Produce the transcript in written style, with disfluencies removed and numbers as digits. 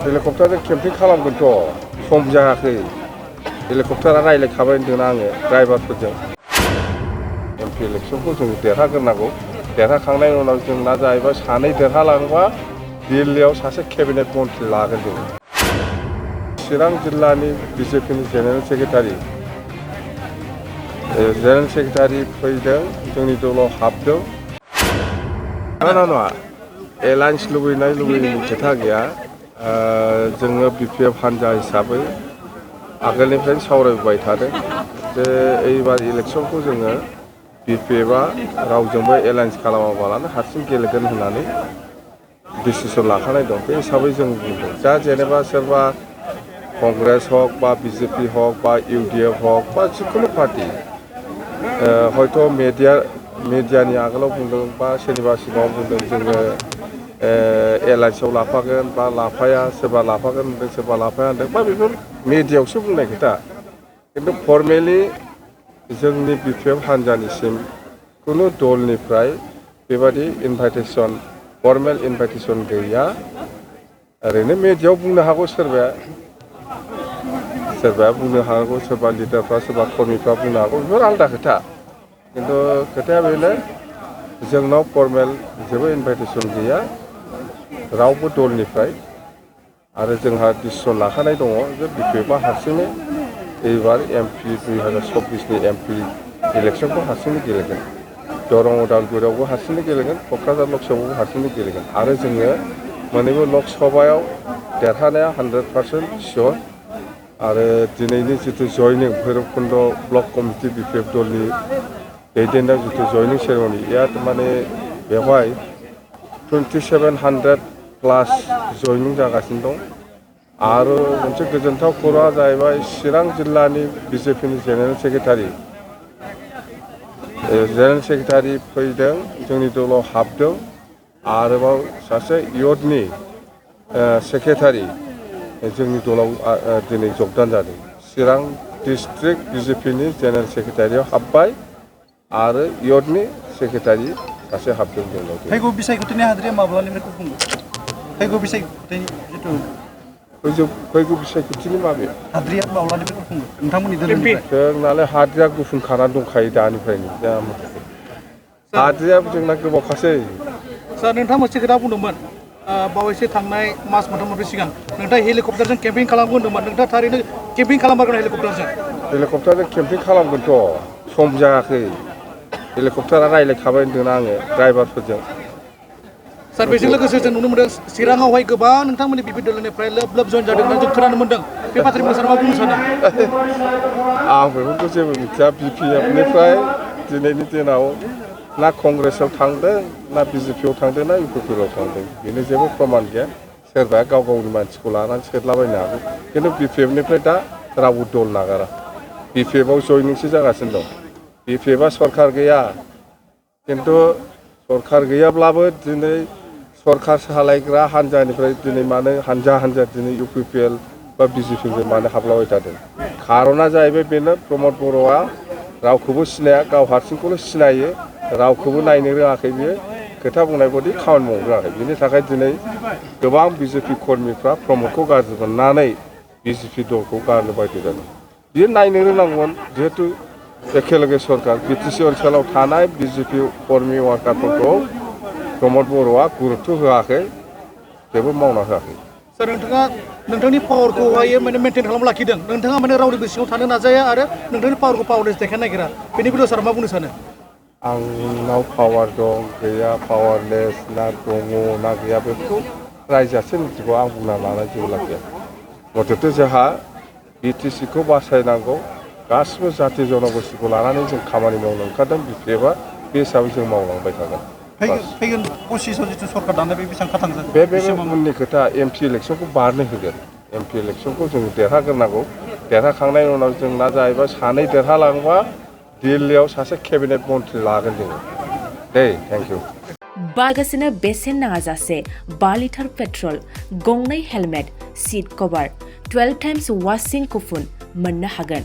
हेलिकप्टारजों camping खालामगोनथ' सम जायाखै हेलिकप्टारा रायज्लायखाबाय होनदों आङो ड्राइभारफोरजों एमपि इलेक्सनखौ जों देरहाग्रोनांगौ देरहाखांनायनि उनाव जोंना जाहैबाय सानै देरहालाङोबा दिल्लीयाव सासे केबिनेट मन्थ्रि लागोन जों चिरां जिल्लानि बिजेपिनि जेनेरेल सेक्रेटारि फैदों जोंनि दलाव हाबदों नङा एलायन्स लुबैयैनि खोथा गैया जोङो बिपिएफ हान्जा हिसाबै आगोलनिफ्रायनो सावरायबाय थादों जे एबार इलेक्सनखौ जोङो बिपिएफआ रावजोंबो एलायन्स खालामाबालानो हारसिं गेलेगोन होननानै डिसिसन लाखानाय दं बे हिसाबै जों बुंदों दा जेनेबा सोरबा कंग्रेस हक बा बिजेपि हक बा इउडिएफ हक बा जिखुनु पार्टि हयथ' मिडियानि आगोलाव बुंदों बा सोरनिबा सिगाङाव बुंदों जोङो एलायन्सआव लाफागोन बा लाफाया सोरबा लाफागोन होनदों सोरबा लाफाया होनदों बा बेफोर मिडियायावसो बुंनाय खोथा खिन्थु फर्मेलि जोंनि बिपिएफ हान्जानिसिम खुनु दलनिफ्राय बेबादि इनभाइटेसन फर्मेल इनभाइटेसन गैया ओरैनो मिडियायाव बुंनो हागौ सोरबाया बुंनो हागौ सोरबा लिडारफ्रा सोरबा कर्मिफ्रा बुंनो हागौ बेफोर आलादा खोथा खिन्थु खोथाया बेनो जोंनाव फर्मेल जेबो इनभाइटेसन गैया रावबो दलनिफ्राय आरो जोंहा डिसिसन लाखानाय दङ जे बिपिएफआ हारसिङै एबार एमपि 2024नि एमपि इलेक्सनखौ हारसिङै गेलेगोन दरं उदालगुरियावबो हारसिङै गेलेगोन क'क्राझार लकसभायावबो हारसिङै गेलेगोन आरो जोङो मोननैबो लकसभायाव देरहानाया 100% सियर आरो दिनैनि जिथु जयनिं भैरबकुन्द ब्लक कमिटि बिपिएफ दलनि दैदेननायाव जिथु जयनिं सेरेमनि माने बेवहाय 2700 प्लास जयनिं जागासिनो दं आरो मोनसे गोजोनथाव खौराङा जाहैबाय चिरां जिल्लानि बिजेपिनि जेनेरेल सेक्रेटारि फैदों जोंनि दलाव हाबदों आरोबाव सासे इयथनि सेक्रेटारि जोंनि दलाव दिनै जगदान जादों चिरां डिस्ट्रिक्ट बिजेपिनि जेनेरेल सेक्रेटारियाव हाबबाय आरो इयथनि सेक्रेटारि सासे हाबदों जोंनाव फैगौ बिसायख'थिनि हाद्रिया माब्लानिफ्राय गुफुंगोन फैगौ बिसायख'थिनि जिथु फैगौ बिसायख'थिनि माबे हाद्रिया माब्लानिफ्राय गुफुंगोन नोंथांमोननि दोलोनिफ्राय जोंनालाय हाद्रिया गुफुंखानानै दंखायो दानिफ्रायनो हाद्रिया जोंना गोबावखासै सार नोंथाङा मोनसे खोथा बुंदोंमोन बावैसो थांनाय मास मोनथाम सिगां नोंथाङा हेलिकप्टारजों केम्पिं खालामगोन होनदोंमोन नोंथाङा थारैनो केम्पिं खालामाखै हेलिकप्टारजों केम्पिं खालामगोनथ' सम जायाखै हेलिकप्टारा रायज्लायखाबाय होनदों आङो ड्राइभारफोरजों सार बेजों लोगोसे जों नुनो मोनदों चिराङावहाय गोबां नोंथांमोननि बिपि दलनिफ्राय लोब जइन जादों होननानै जों खोनानो मोनदों बे बाथ्राखौ सार मा बुंनो सानो आं बेफोरखौ जेबो मिथिया बिपिएफनिफ्राय दिनैनि दिनाव ना कंग्रेसआव थांदों ना बिजेपिआव थांदों ना इउपिपिआव थांदों बेनो जेबो प्रमान गैया सोरबाया गाव गावनि मानसिखौ लानानै सोदलाबायनो हागौ खिन्थु बिपिएफनिफ्राय दा रावबो दल नागारा बिपिएफआव जयनिंसो जागासिनो दं बिपिएफआ सरकार गैया खिन्थु सरकार गैयाब्लाबो दिनै सरकार सालायग्रा हान्जानिफ्राय दिनै मानो हान्जा दिनै इउपिपिएल बा बिजेपिजों मानो हाबलाबाय थादों खार'ना जाहैबाय बेनो प्रमद बर'आ रावखौबो सिनाया गाव हारसिंखौल' सिनायो रावखौबो नायनो रोङाखै बियो खोथा बुंनाय बायदि खामानि मावनो रोङाखै बिनि थाखाय दिनै गोबां बिजेपि कर्मिफ्रा प्रमदखौ गाज्रि मोननानै बिजेपि दलखौ गारनो बाध्य जादों बियो नायनो रोंनांगौमोन जिहेतु एखेलगे सरकार बिटिसि ओनसोलाव थानाय बिजेपि कर्मि वार्कारफोरखौ प्रमद बर'आ गुरुत्व होआखै जेबो मावना होआखै सार नोंथाङा नोंथांनि पावारखौहाय माने मेनटेन खालामना लाखिदों नोंथाङा माने रावनिबो सिङाव थानो नाजाया आरो नोंथांनि पावारखौ पावारलेस देखायनो नागिरा बेनि बेलायाव सार मा बुंनो सानो आंनाव पावार दं गैया पावारलेस ना दङ ना गैया बेफोरखौ रायजोआसो मिथिगौ आं बुंना लानाय जेबो लाखिया मथथे जोंहा बिटिसिखौ बासायनांगौ गासिबो जाथि जनगोष्ठीखौ लानानै जों खामानि मावनो ओंखारदों बिपिएफआ बे हिसाबै जों मावलांबाय थागोन फैगोन पसिसाव जिथु सरकार दानाय बे बेसेबां खाथांगोन बे उननि खोथा एमपि इलेक्सनखौ बारनो होगोन एमपि इलेक्सनखौ जों देरहाग्रोनांगौ देरहाखांनायनि उनाव जोंना जाहैबाय सानै देरहालाङोबा दिल्लीयाव सासे केबिनेट मन्थ्रि लागोन जोङो थेंक इउ बारगासिनो बेसेन नाङाजासे 5 लिटार पेट्रल गंनै हेलमेट सीट कभार 12 टाइम्स वाशिं कुपन मोननो हागोन